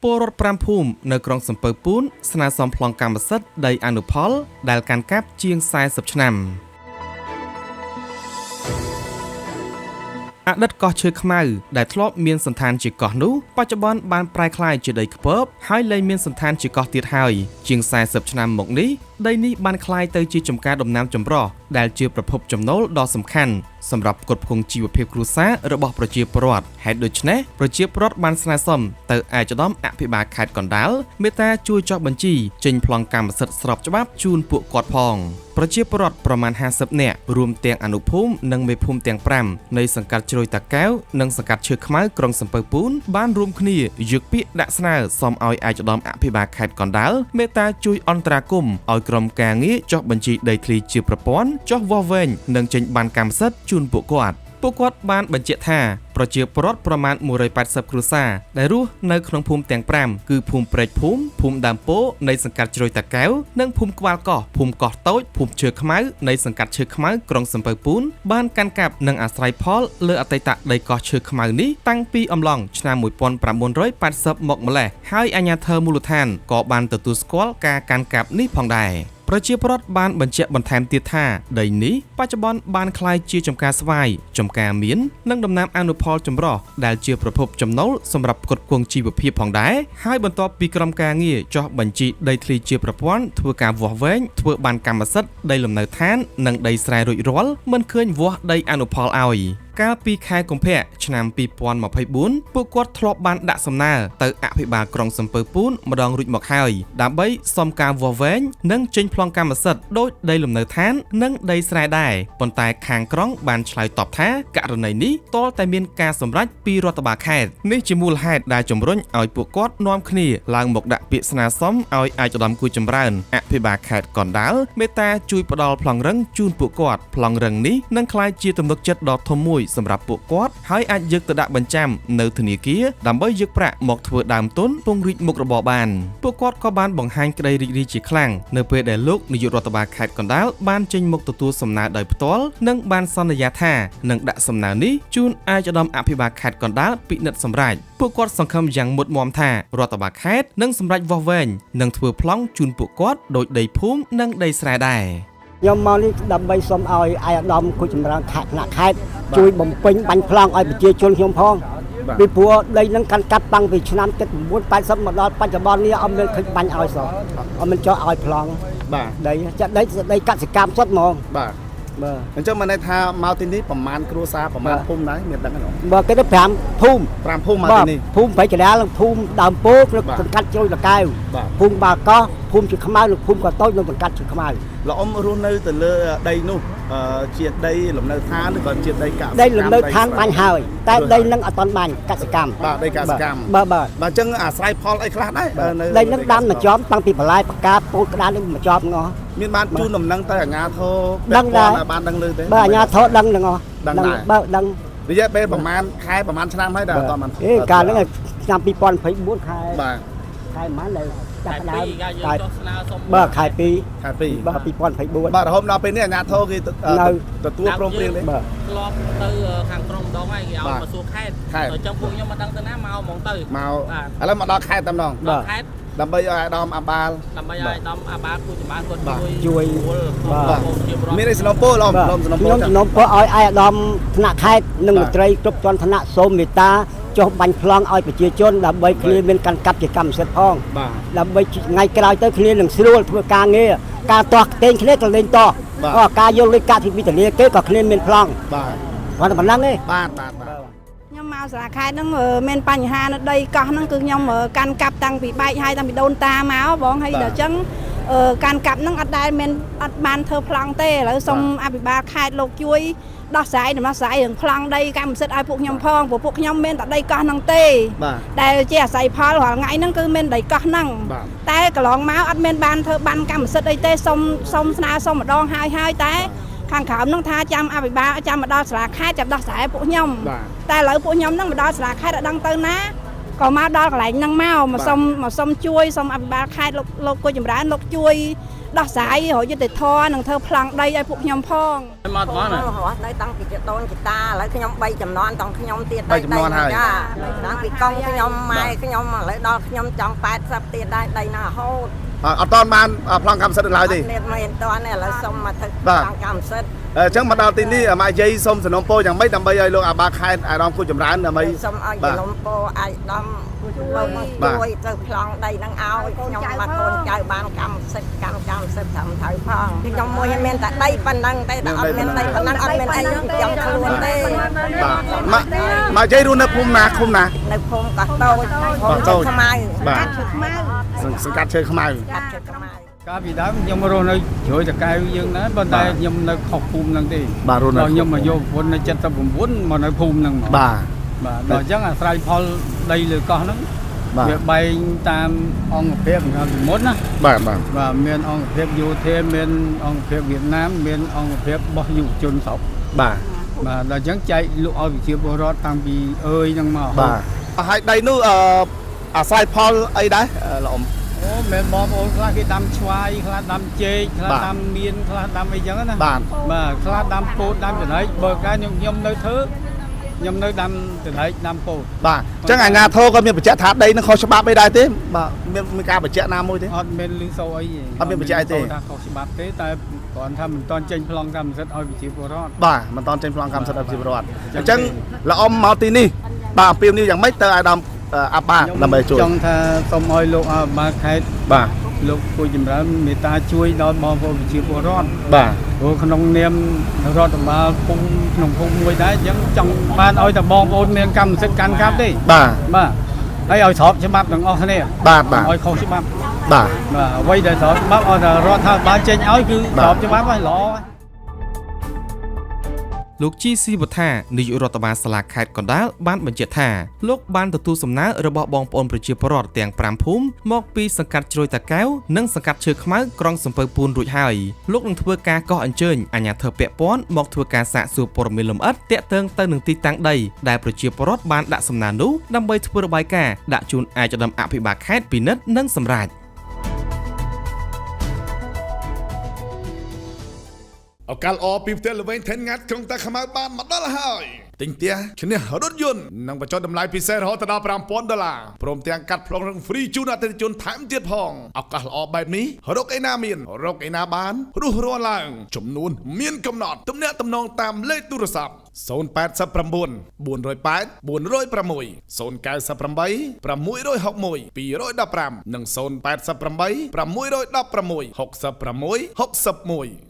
ពលរដ្ឋ5ភូមិនៅក្រុងសំពៅពូនស្នើសុំប្លង់កម្មសិទ្ធិដីអនុផលដែលកាន់កាប់ជាង40ឆ្នាំអតីតកោះឈើខ្មៅដែលធ្លាប់មានសន្តានជាកោះនោះបច្ចុប្បន្នបានប្រែក្លាយជាដីខ្ពើបហើយលែងមានសន្តានជាកោះទៀតហើយជាង40ឆ្នាំមកនេះដីនេះបានក្លាយទៅជាចំការដំណាំចម្រុះដែលជាប្រភពចំណូលដ៏សំខាន់សម្រាប់ផ្គត់ផ្គង់ជីវភាពគ្រួសាររបស់ប្រជាពលរដ្ឋហេតុដូច្នេះប្រជាពលរដ្ឋបានស្នើសុំទៅឯកឧត្តមអភិបាលខេត្តកណ្ដាលមេត្តាជួយចុះបញ្ជីចេញប្លង់កម្មសិទ្ធិស្របច្បាប់ជូនពួកគាត់ផងប្រជាពលរដ្ឋប្រមាណ50នាក់រួមទាំងអនុភូមិនិងមេភូមិទាំង5នៃសង្កាត់ជ្រោយតាកែវនិងសង្កាត់ឈើខ្មៅក្រុងសំពៅពូនបានរួមគ្នាយកពាក្យដាក់ស្នើសុំឲ្យឯកឧត្តមអភិបាលខេត្តកណ្ដាលមេត្តាជួយអន្តរាគមន៍ឲ្យក្រុមការងារចុះបញ្ជីដីធ្លីជាប្រព័ន្ធចុះវាស់វែងនិងចេញបានកម្មសិទ្ធិជូនពួកគាត់ពួកគាត់បានបញ្ជាក់ថាប្រជាពលរដ្ឋប្រមាណ180គ្រួសារដែលរស់នៅក្នុងភូមិទាំង5គឺភូមិព្រែកភូមិភូមិដើមពោនៃសង្កាត់ជ្រោយតាកែវនិងភូមិក្បាលកោះភូមិកោះតូចភូមិឈើខ្មៅនៃសង្កាត់ឈើខ្មៅក្រុងសំពៅពូនបានកាន់កាប់និងអាស្រ័យផលលើអតីតដីកោះឈើខ្មៅនេះតាំងពីអំឡុងឆ្នាំ1980មកម្ល៉េះហើយអាជ្ញាធរមូលដ្ឋានក៏បានទទួលស្គាល់ការកាន់កាប់នេះផងដែរប្រជាពលរដ្ឋបានបញ្ជាក់បន្ថែមទៀតថាដីនេះបច្ចុប្បន្នបានក្លាយជាចំការស្វាយចំការមៀននិងដំណាំអនុផលចម្រុះដែលជាប្រភពចំណូលសម្រាប់ផ្គត់ផ្គង់ជីវភាពផងដែរហើយបន្ទាប់ពីក្រុមការងារចុះបញ្ជីដីធ្លីជាប្រព័ន្ធធ្វើការវាស់វែងធ្វើបានកម្មសិទ្ធិដីលំនៅឋាននិងដីស្រែរួចរាល់មិនឃើញវាស់ដីអនុផលឲ្យកាលពីខែកុម្ភៈឆ្នាំ2024ពួកគាត់ធ្លាប់បានដាក់សំណើទៅអភិបាលក្រុងសំពៅពូនម្ដងរួចមកហើយដើម្បីសុំការវាស់វែងនិងចេញប្លង់កម្មសិទ្ធិដោយដីលំនៅឋាននិងដីស្រែដែរប៉ុន្តែខាងក្រុងបានឆ្លើយតបថាករណីនេះទាល់តែមានការសម្រេចពីរដ្ឋបាលខេត្តនេះជាមូលហេតុដែលជំរុញឲ្យពួកគាត់នាំគ្នាឡើងមកដាក់ពាក្យស្នើសុំឲ្យឯកឧត្តមគូចម្រើនអភិបាលខេត្តកណ្ដាលមេត្តាជួយផ្ដល់ប្លង់រឹងជូនពួកគាត់ប្លង់រឹងនេះនឹងក្លាយជាទំនុកចិត្តដ៏ធំមួយសម្រាប់ពួកគាត់ហើយអាចយកទៅដាក់បញ្ចាំនៅធនាគារដើម្បីយកប្រាក់មកធ្វើដើមទុនពង្រីកមុខរបរបានពួកគាត់ក៏បានបង្ហាញក្តីរីករាយជាខ្លាំងនៅពេលដែលលោកនាយករដ្ឋបាលខេត្តកណ្ដាលបានចេញមុខទទួលសំណើដោយផ្ទាល់និងបានសន្យាថានឹងដាក់សំណើនេះជូនឯកឧត្តមអភិបាលខេត្តកណ្ដាលពិនិត្យសម្រេចពួកគាត់សង្ឃឹមយ៉ាងមុតមមថារដ្ឋបាលខេត្តនឹងសម្រេចវាស់វែងនិងធ្វើប្លង់ជូនពួកគាត់ដោយដីភូមិនិងដីស្រែដែរខ្ញុំមកនេះដើម្បីសូមឲ្យឯកឧត្តមគូចម្រើនខេត្តថ្នាក់ខេត្តជួយបំពេញបាញ់ប្លង់ឲ្យប្រជាជនខ្ញុំផងពីព្រោះដីនឹងកាន់កាប់តាំងពីឆ្នាំ79 80មកដល់បច្ចុប្បន្ននេះអត់មានឃើញបាញ់ឲ្យសោះអត់មានចោះឲ្យប្លង់បាទដីចាក់ដីកសិកម្មសុទ្ធហ្មងបាទបាទអញ្ចឹងមានន័យថាមកទីនេះប្រមាណគ្រួសារប្រមាណភូមិដែរមានដឹងទេបាទគេទៅ5ភូមិ5ភូមិមកទីនេះភូមិព្រៃកណ្ដាលនិងភូមិដើមពោនៅសង្កាត់ជ្រោយតកែវភូមិបាកោះភូមិជាខ្មៅនិងភូមិកតូចនៅសង្កាត់ជាខ្មៅលោកអ៊ំរស់នៅទៅលើដីនោះជាដីលំនៅឋានឬក៏ជាដីកសិកម្មដីលំនៅឋានបាញ់ហើយតែដីនឹងអត់ទាន់បាញ់កសិកម្មបាទដីកសិកម្មបាទបាទបាទអញ្ចឹងអាស្រ័យផលអីខ្លះដែរនៅដីនឹងដាំមកចំតាំងពីបន្លែបកាពោតក្តារនឹងមកចំងមានបានជូនដំណឹងទៅអាជ្ញាធរដឹងដែរបានដឹងឮទេបាទអាជ្ញាធរដឹងទាំងអស់ដឹងបាទដឹងរយៈពេលប្រហែលខែប្រហែលឆ្នាំហើយដែលអត់បានអេកាលហ្នឹងឆ្នាំ2024ខែបាទខែប្រហែលដែលចាប់ដើមខែបាទខែ2ខែ2បាទ2024បាទរហូតដល់ពេលនេះអាជ្ញាធរគេទទួលព្រមព្រៀងទេបាទធ្លាប់ទៅខាងក្រុងម្ដងហើយគេឲ្យមកសួរខេត្តអញ្ចឹងពួកខ្ញុំមិនដឹងទៅណាមកហ្មងទៅមកឥឡូវមកដល់ខេត្តតែម្ដងបាទខេត្តដើម្បីឲ្យអាដាមអាបាលដើម្បីឲ្យអាដាមអាបាលគូចម្រើនគាត់ជួយបាទមានអីសំណូមពរលោកសំណូមពរខ្ញុំសំណូមពរឲ្យអាដាមថ្នាក់ខេត្តនិងមន្ត្រីគ្រប់ជាន់ថ្នាក់សូមមេត្តាចុះបាញ់ប្លង់ឲ្យប្រជាជនដើម្បីគ្នាមានកាន់កាប់ជាកម្មសិទ្ធិផងដើម្បីថ្ងៃក្រោយទៅគ្នានឹងស្រួលធ្វើការងារការទាស់ខ្ទេងគ្នាក៏លេងទាស់ការយកលុយកាក់ពីធនាគារក៏គ្នាមានប្លង់បាទគាត់តែប៉ុណ្្នឹងទេបាទបាទបាទខ្ញុំមកសាលាខេត្តហ្នឹងមានបញ្ហានៅដីកោះហ្នឹងគឺខ្ញុំកាន់កាប់តាំងពីបែកហើយតាំងពីដូនតាមកបងហើយដល់អញ្ចឹងកាន់កាប់ហ្នឹងអត់ដែលមានអត់បានធ្វើប្លង់ទេឥឡូវសូមអភិបាលខេត្តលោកជួយដោះស្រាយដំណោះស្រាយរឿងប្លង់ដីកម្មសិទ្ធិឲ្យពួកខ្ញុំផងព្រោះពួកខ្ញុំមានតែដីកោះហ្នឹងទេដែលជាអាស្រ័យផលរាល់ថ្ងៃហ្នឹងគឺមានដីកោះហ្នឹងតែកន្លងមកអត់មានបានធ្វើបានកម្មសិទ្ធិអីទេសូមស្នើសុំម្ដងហើយហើយតែខាងក្រោមហ្នឹងថាចាំអភិបាលចាំមកដល់សាលាខេត្តចាំដោះស្រាយពួកខ្ញុំតែឥឡូវពួកខ្ញុំហ្នឹងមកដល់សាលាខេត្តអត់ដឹងទៅណា ក៏មកដល់កន្លែងហ្នឹងមកមកសុំមកសុំជួយសុំអភិបាលខេត្តលោកលោកគួយចម្រើនលោកជួយដោះស្រាយរកយុត្តិធម៌និងធ្វើប្លង់ដីឲ្យពួកខ្ញុំផង មកទាំងអស់ណា រស់នៅតាំងពីដូនជីតាឥឡូវខ្ញុំ3ចំនួនតាំងខ្ញុំទៀត 3ចំនួនហើយ ចាតាំងពីកង់ខ្ញុំម៉ែខ្ញុំឥឡូវដល់ខ្ញុំចង់80ទៀតដែរដីណារហូត អត់តាន់បានប្លង់កម្មសិទ្ធិនៅឡើយទេ អត់មានមិនតាន់ទេឥឡូវសុំមកធ្វើ បាទ ប្លង់កម្មសិទ្ធិ អញ្ចឹងមកដល់ទីនេះម៉ាក់យាយសូមសំណូមពរយ៉ាងម៉េចដើម្បីឲ្យលោកអាបាខេតអារម្មណ៍គូចម្រើនដើម្បី សុំឲ្យ បាទ លំពោអាយដំលោកមក បាទ ជួយទៅប្លង់ដីហ្នឹងឲ្យខ្ញុំមកកូនចៅបានកម្មសិទ្ធិកម្មកម្មសិទ្ធិត្រឹមត្រូវផងខ្ញុំមួយឲ្យមានតែដីប៉ុណ្ណឹងទេតែអត់មានដីប៉ុណ្ណឹងអត់មានអីខ្ញុំខ្លួនទេ បាទម៉ាក់ម៉ាក់យាយរស់នៅភូមិណាឃុំណា នៅភូមិកោះតូចភូមិ កោះតូច ខ្មៅ បាទ ខ្មៅ សង្កាត់ឈើខ្មៅ កាត់ជិតខ្មៅ កាលពីដើមខ្ញុំរស់នៅជ្រោយតកែវយើងដែរប៉ុន្តែខ្ញុំនៅខុសភូមិហ្នឹងទេ បាទរស់នៅ ដល់ខ្ញុំមកយកប្រពន្ធនៅ79មកនៅភូមិហ្នឹងមក បាទ បាទដល់អញ្ចឹងអាស្រ័យផលដីលើកោះហ្នឹង បាទ វាបែងតាមអង្គភាពកាលពីមុនណា បាទបាទ បាទមានអង្គភាពយោធាមានអង្គភាពវៀតណាមមានអង្គភាពរបស់យុវជនស្រុក បាទ បាទដល់អញ្ចឹងចែកលក់ឲ្យប្រជាពលរដ្ឋតាំងពីអើយហ្នឹងមក បាទហើយដីនោះអឺអាស្រ័យផលអីដែរលោកអ៊ំ អូមែនបងប្អូនខ្លះគេដាំស្វាយខ្លះដាំចេកខ្លះ បាទ ដាំមៀនខ្លះដាំអីចឹងណា បាទ បាទខ្លះដាំពោតដាំចំណីបើកាលខ្ញុំខ្ញុំនៅធ្វើខ្ញុំនៅដាំចំណីដាំពោត បាទអញ្ចឹងអាជ្ញាធរក៏មានបញ្ជាក់ថាដីនឹងខុសច្បាប់អីដែរទេបាទមានមានការបញ្ជាក់ណាមួយទេ អត់មានលឺសូរអីទេ អត់មានបញ្ជាក់អីទេ ថាខុសច្បាប់ទេតែគ្រាន់ថាមិនទាន់ចេញប្លង់កម្មសិទ្ធិឲ្យប្រជាពលរដ្ឋ បាទមិនតាន់ចេញប្លង់កម្មសិទ្ធិឲ្យប្រជាពលរដ្ឋ បាទ អញ្ចឹងលោកអ៊ំមកទីនេះបាទអំពាវនាវយ៉ាងម៉េចទៅអាដាមអាបាដើម្បីជួយ ចង់ថាសូមឲ្យលោកអភិបាលខេត្ត បាទ លោកគួយចម្រើនមេត្តាជួយដល់បងប្អូនប្រជាពលរដ្ឋ បាទ ព្រោះក្នុងនាមរដ្ឋបាលភូមិក្នុងភូមិមួយដែរអញ្ចឹងចង់បានឲ្យតែបងប្អូនមានកម្មសិទ្ធិកាន់កាប់ទេ បាទ បាទហើយឲ្យស្របច្បាប់ទាំងអស់គ្នា បាទបាទ ឲ្យខុសច្បាប់ បាទ បាទអ្វីដែលស្របច្បាប់ឲ្យតែរដ្ឋាភិបាលចេញឲ្យគឺ បាទ ស្របច្បាប់ហើយល្អហើយ លោកជីស៊ីវថានាយករដ្ឋបាលសាលាខេត្តកណ្ដាលបានបញ្ជាក់ថាលោកបានទទួលសំណើរបស់បងប្អូនប្រជាពលរដ្ឋទាំង5ភូមិមកពីសង្កាត់ជ្រោយតាកែវនិងសង្កាត់ឈើខ្មៅក្រុងសំពៅពួនរួចហើយលោកនឹងធ្វើការកោះអញ្ជើញអាជ្ញាធរពាក់ព័ន្ធមកធ្វើការសាកសួរព័ត៌មានលម្អិតទាក់ទងទៅនឹងទីតាំងដីដែលប្រជាពលរដ្ឋបានដាក់សំណើនោះដើម្បីធ្វើរបាយការណ៍ដាក់ជូនឯកឧត្តមអភិបាលខេត្តពិនិត្យនិងសម្រេច ឱកាសល្អពីផ្ទះល្វែងថេនងាត់ក្រុងតាខ្មៅបានមកដល់ហើយទិញផ្ទះឈ្នះរថយន្តនិងបញ្ចុះតម្លៃពិសេសរហូតដល់5000ដុល្លារព្រមទាំងកាត់ប្លង់រឹងហ្វ្រីជូនអតិថិជនថែមទៀតផងឱកាសល្អបែបនេះរកឯណាមានរកឯណាបានរស់រាល់ឡើងចំនួនមានកំណត់ទំនាក់ទំនងតាមលេខទូរស័ព្ទ089 408 406 098 661 215និង088 616 66 61